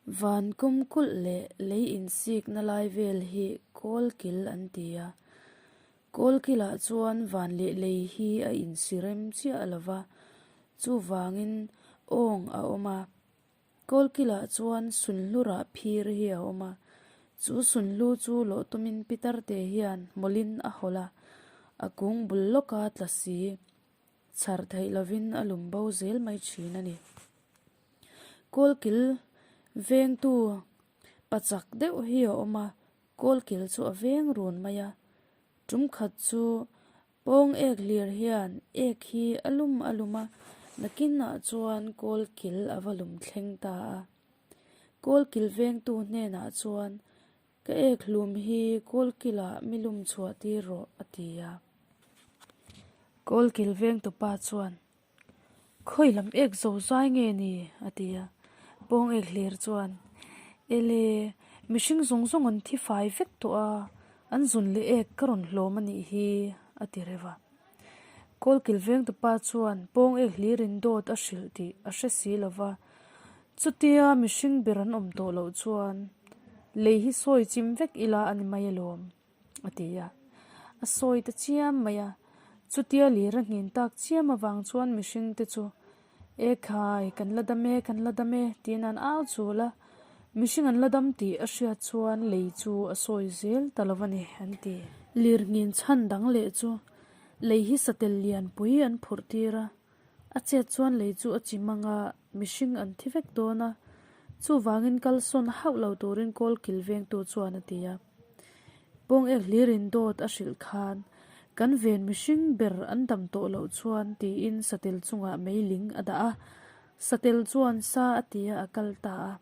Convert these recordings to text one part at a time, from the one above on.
Van kawmkulh leh lei insikna lai vel hi kawlkil an ti a. Kawlkilah chuan van leh lei hi a insirem chiah lo va, chuvangin awng a awm a. Kawlkilah chuan sunhlurah phir hi a awm a, chu sunhlu chu lawh tumin Pitarte hian hmawlhin a hawlh a, a kung bul lawka tla si chhar theih lovin a lum bo zel mai thin a ni. Kawlkil vengtu pachak deuh hi a awm a, kawlkil chu a veng run mai a, tum khat chu Pawng ek hlir hian ek hi a lum a lum a, nakinah chuan kawlkil a va lum thleng ta a. Kawlkil vengtu hnenah chuan, Ka ek hlum hi kawlkilah mi lum chhuah tir rawh, a ti a. Kawlkil vengtupa chuan, Khawi lam ek zo zai nge ni? a ti a. Pawng ek hlir chuan, Ele, mihring zawng zawng an thi fai vek tawh a, an zun leh ek ka rawn hlawm a nih hi, a ti reuh a. Kawlkil vengtupa chuan pawng ek hlirin dawt a hrilh tih a hre si lo va, chutia mihring ber an awm tawh loh chuan lei hi sawi chim vek ila a ni mai alawm. a ti a. A sawi ta chiam mai a, chutia lir a nghin tak chiam avang chuan mihring te chu, E khai, kan la dam e, kan la dam e, tiin an au chul a. Mihring an la dam tih a hriat chuan lei chu a sawi zel ta lo a ni, an ti. Lir nghin chhan dang leh chu lei hi satel lianpui an phurh tir a, A chet chuan lei chu a chim ang a, mihring an thi vek dawn a, chuvangin kalsawn hauh lo turin kawl kil vengtu chuan a ti a. Pawng ek hlirin dawt a hrilh khan, Kan ven mihring ber an dam tawh loh chuan tiin satel chungah meiling a dah a, satel chuan sa a ti a, a kal ta a.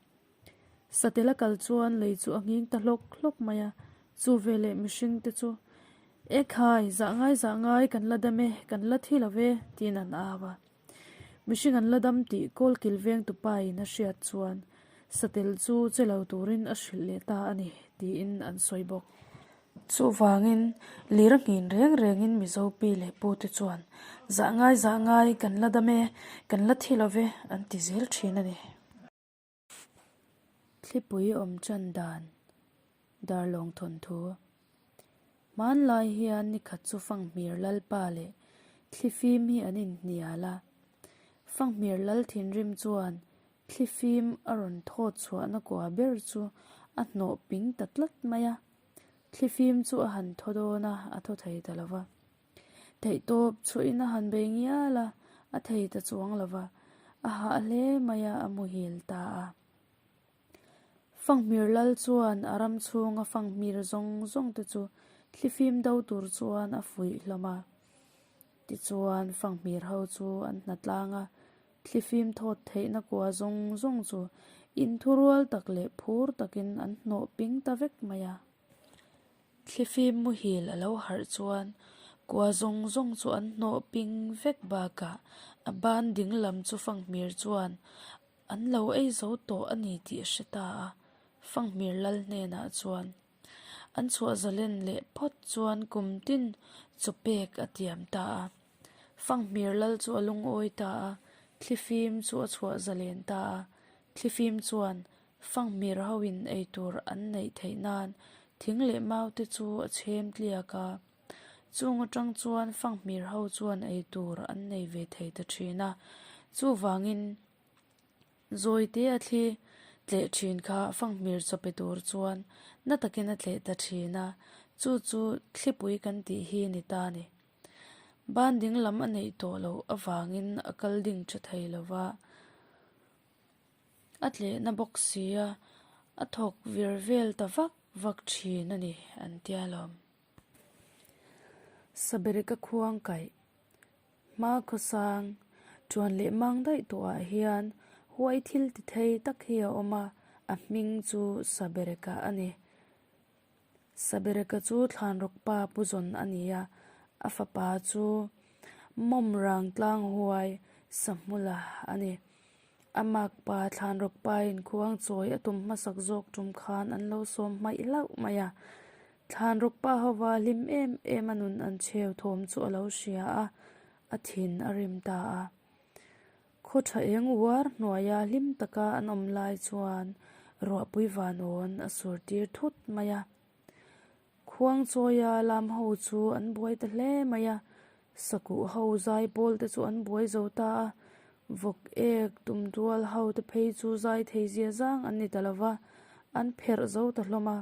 Satel a kal chuan lei chu a nghing ta hlawk hlawk mai a, chu veleh mihring te chu, E khai, zah ngai zah ngai, kan la dam e, kan la thi lo ve, tiin an au a. Mihring an la dam tih kawlkil vengtu pain a hriat chuan satel chu che lo turin a hrilh leh ta a ni, tiin an sawi bawk. Chuvangin, lir a nghin reng rengin Mizo pi leh pu te chuan, Zah ngai zah ngai, kan la dam e, kan la thi lo ve, an ti zel thin a ni. Thlipui awm tan dan Darlawng thawnthu Hmanlai hian nikhat chu Fanghmir Lalpa leh Thlifim hi an inhnial a. Fanghmir Lal thinrim chuan Thlifim a rawn thawt chhuahna kua ber chu a hnawh ping ta tlat mai a. Thlifim chu a han thaw dawn a, a thaw thei ta lo va. Theihtawp chhuahin a han bei ngial a, a thei ta chuang lo va, a hah hle mai a, a muhil ta a. Fanghmir lal chuan a ram chhunga fanghmir zawng zawng te chu thlifim do tur chuan a fuih hlawm a. Tichuan fanghmir ho chu an hna tlang a, thlifim thawt theihna kua zawng zawng chu inthurual tak leh phur takin an hnawh ping ta vek mai a. Thlifim muhil a lo harh chuan kua zawng zawng chu an hnawh ping vek bakah a ban ding lam chu Fanghmir chuan an lo ei zo tawh a ni tih a hre ta a, Fanghmir lal hnenah chuan an chhuah zalen leh phawt chuan kum tin chaw pek a tiam ta a. Fanghmir lal chu a lungawi ta a, thlifim chu a chhuah zalen ta a, thlifim chuan Fanghmir hoin eitur an neih theih nan thing leh mau te chu a chhem tliak a. Chung atang chuan fanghmir ho chuan eitur an nei ve thei ta thin a. Chuvangin zawite a thli tleh thin kha fanghmir chaw pe tur chuan na takin a tleh ta thin a, chu chu thlipui kan tih hi ni ta a ni. Ban ding lam a neih tawh loh avangin a kal ding tha thei lo va. A tlehna bawk si a, a thawk vir vel ta vak vak thin a ni, an tia lawm. Sabereka khuang kaih, hma khawsang, ṭuan leh mang daih tawhah hian huai thil ti thei tak hi a awm a, a hming chu Sabereka a ni. Sabereka chu Thlanrawkpa pu zawn a ni a, a fapa chu Mawmrang tlang huai Sahmula a ni. A makpa Thlanrawkpain khuang chawi a tum hmasak zawk tum khan an lo sawm hmaih hlauh mai a. Thlanrawkpa hova hlim em em a nun an chheu thawm chu a lo hria a, a thin a rim ta a. Khaw tha eng uar hnuaia hlim taka an awm lai chuan. Ruahpui vanawn a sur tir thut mai a. Khuangchawia lam ho chu an buai ta hle mai a, Sakuh ho zai pawl te chu an buai zo ta a, vawk ek tum tual ho te phei chu zai thei zia zang an ni ta lo va, an pherh zo ta hlawm a.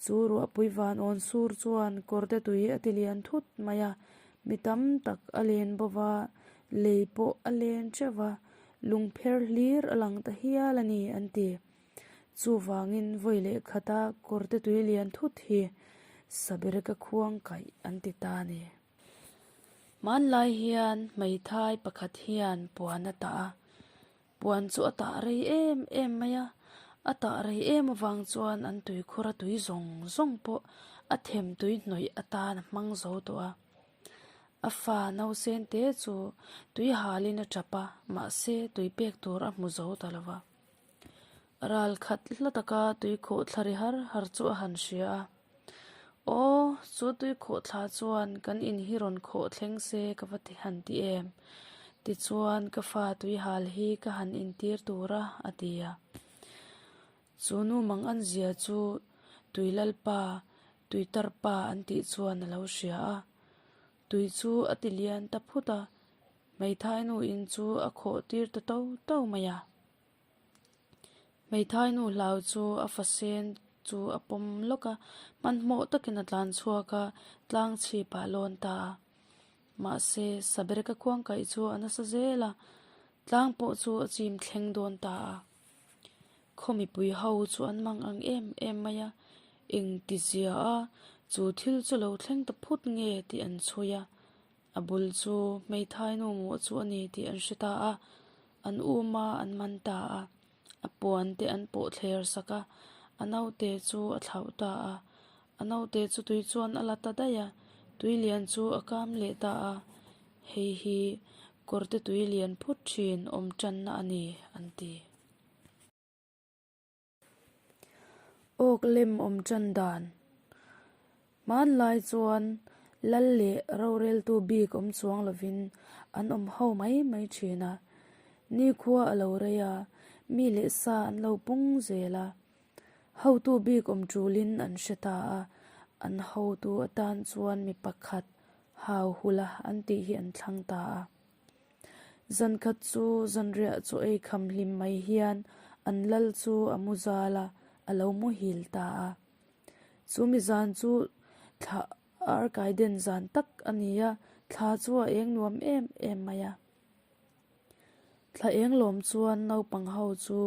Chu ruahpui van awn sur chuan kawrte tui a ti lian thut mai a, mi tam tak a len bo va, lei pawh a len teuh va, lungpher hlir a lang ta hial a ni an ti. Chuvangin vawi leh khata kawrte tui lian thut hi Sabereka khuang kaih an ti ta a ni. Hmanlai hian hmeithai pakhat hian puan a tah a, puan chu a tah rei em em mai a, a tah rei em avang chuan an tuikhur a tui zawng zawng pawh a them tui hnawih atan a hmang zo tawh a. A fa nausen te chu tui halin a tap a, mahse tui pek tur a hmu zo ta lo va. Ral khat hla taka tui khawh thla ri har har chu a han hria a. Aw, chu tui khawh thla chuan kan in hi rawn khawh thleng se ka va ti han ti em? Tichuan ka fa tui hal hi ka han intir tur a, a ti a. Chu nu mang an zia chu tui lalpa, tui tarpa an tih chuan a lo hria a. Tui chu a ti lian ta phut a, hmeithai nu in chu a khawh tir ta to to mai a. Hmeithai nu hlau chu a fasen chu a pawm lawk a, hmanhmawh takin a tlan chhuak a, tlang chhip ah a lawn ta a. Mahse, Sabereka khuangkaih chu a nasa zel a, tlang pawh chu a chim thleng dawn ta a. Khaw mipui ho chu an mang ang em em mai a, engti zia a chu thil chu lo thleng ta phut nge tih an chhui a, a bul chu hmeithai nu mawh chu a ni tih an hre ta a, an um a an man ta a, a puan te an pawh thler sak a, a naute chu a thlauh ta a, a naute chu tui chuan a la ta daih a, tui lian chu a kam leh ta a, hei hi kawrte tui lian phut thin awm tanna a ni an ti. Awk lem awm tan dan. Hmanlai chuan lal leh roreltu bik awm chuang lovin an awm ho mai mai thin a. Nikhua a lo rei a, mi leh sa an lo pung zel a. Hotu bik awm tulin an hre ta a, an hotu atan chuan mi pakhat hau hula an tih hi an thlang ta a. Zankhat chu zanriah chaw ei kham hlim mai hian an lal chu a mu zal a, a lo muhil ta a. Chu mi zan chu thla arkai den zan tak a ni a, thla chu a eng nuam em em mai a. Thla eng lawm chuan naupang ho chu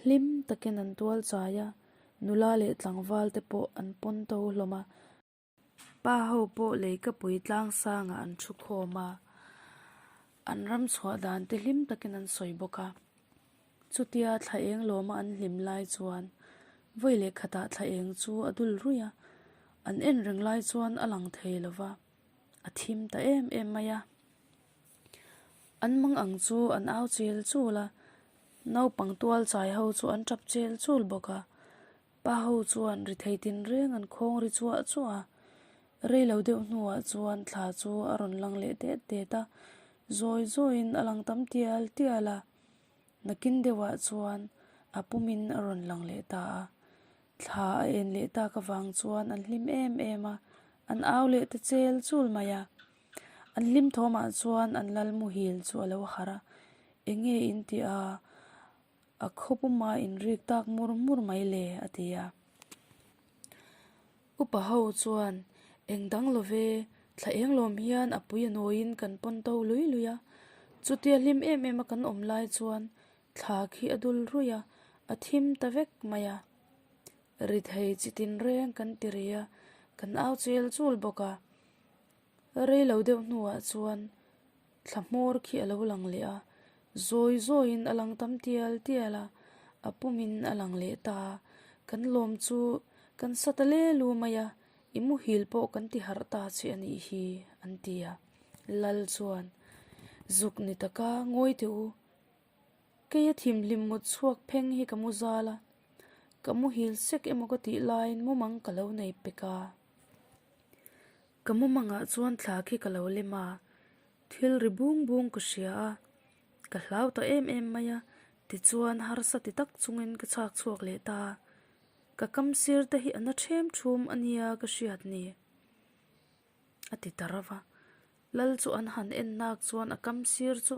hlim takin an tual chai a, nula leh tlangval te pawh an pawn to hlawm a. Pa ho pawh leikapui tlang sangah an thu khawm a, an ram chhuah dan te hlim takin an sawi bawk a. Chutia thla eng lawma an hlim lai chuan vawi leh khatah thla eng chu a dul ruih a, an en reng lai chuan a lang thei lo va, a thim ta em em mai a. An mang ang chu an au chel chul a, naupang tual chai ho chu an tap chel chul bawk a. Pa ho chuan ri thei tinreng an khawng ri chuah chuah a, rei lo deuh hnuah chuan thla chu a rawn lang leh det det a, zawi zawiin a lang tam tial tial a, nakin deuhah chuan a pumin a rawn lang leh ta a, thla a en leh tak avang chuan an hlim em em a, an au leh ta chel chul mai a, an hlim thawmah chuan an lal muhil chu a lo harh a, eng nge in tih a? A khaw puma inrik tak mur mur mai le, a ti a. Upa ho chuan, Eng dang lo ve, thla eng lawm hian a pui a nawiin kan pawn to lui lui a. Chutia hlim em em a kan awm lai chuan thla khi a dul ruih a, a thim ta vek mai a. Ri thei chi tinreng kan ti ri a, kan au chel chul bawk a. Rei lo deuh hnuah chuan thla hmawr khi a lo lang leh a, zawi zawiin a lang tam tial tial a, a pumin a lang leh ta a, kan lawm chu kan sa ta le lu mai a, i muhil pawh kan ti harh ta che a nih hi, an ti a. Lal chuan, Zuk ni taka ngawi teh u, kei a thimhlim mut chhuak pheng hi ka mu zal a, ka muhil sek emaw ka tih laiin mumang ka lo nei pek a. Ka mumangah chuan thla khi ka lo lem a, thil ri bung bung ka hria a, ka hlau ta em em mai a, Tichuan harsa ti tak chungin ka chhak chhuak leh ta. Ka kam sir te hi a na ṭhem ṭhum a nia ka hriat ni. A ti ta rauh a. Lal chu an han en nak chuan a kam sir chu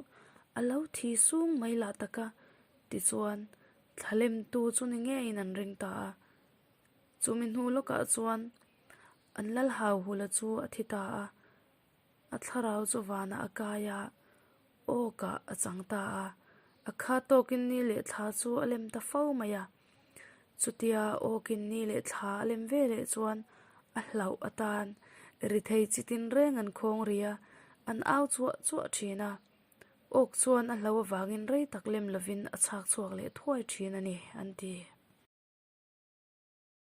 a lo thi sung mai lah tak a. Tichuan thlalemtu chu ni ngeiin an ring ta a. Chumi hnu lawkah chuan an lal hau hula chu a thi ta a. A thlarau chu vanah a kai a, awkah a chang ta a. A kha tawkin ni leh thla chu a lem ta fo mai a. Chutia awkin ni leh thla a lem ve leh chuan a hlauh atan ri thei chi tin reng an khawng ri a, an au chuah chuah thin a. Awk chuan a hlo avangin rei tak lem lovin a chhak chhuak leh thuai thin a ni, an ti.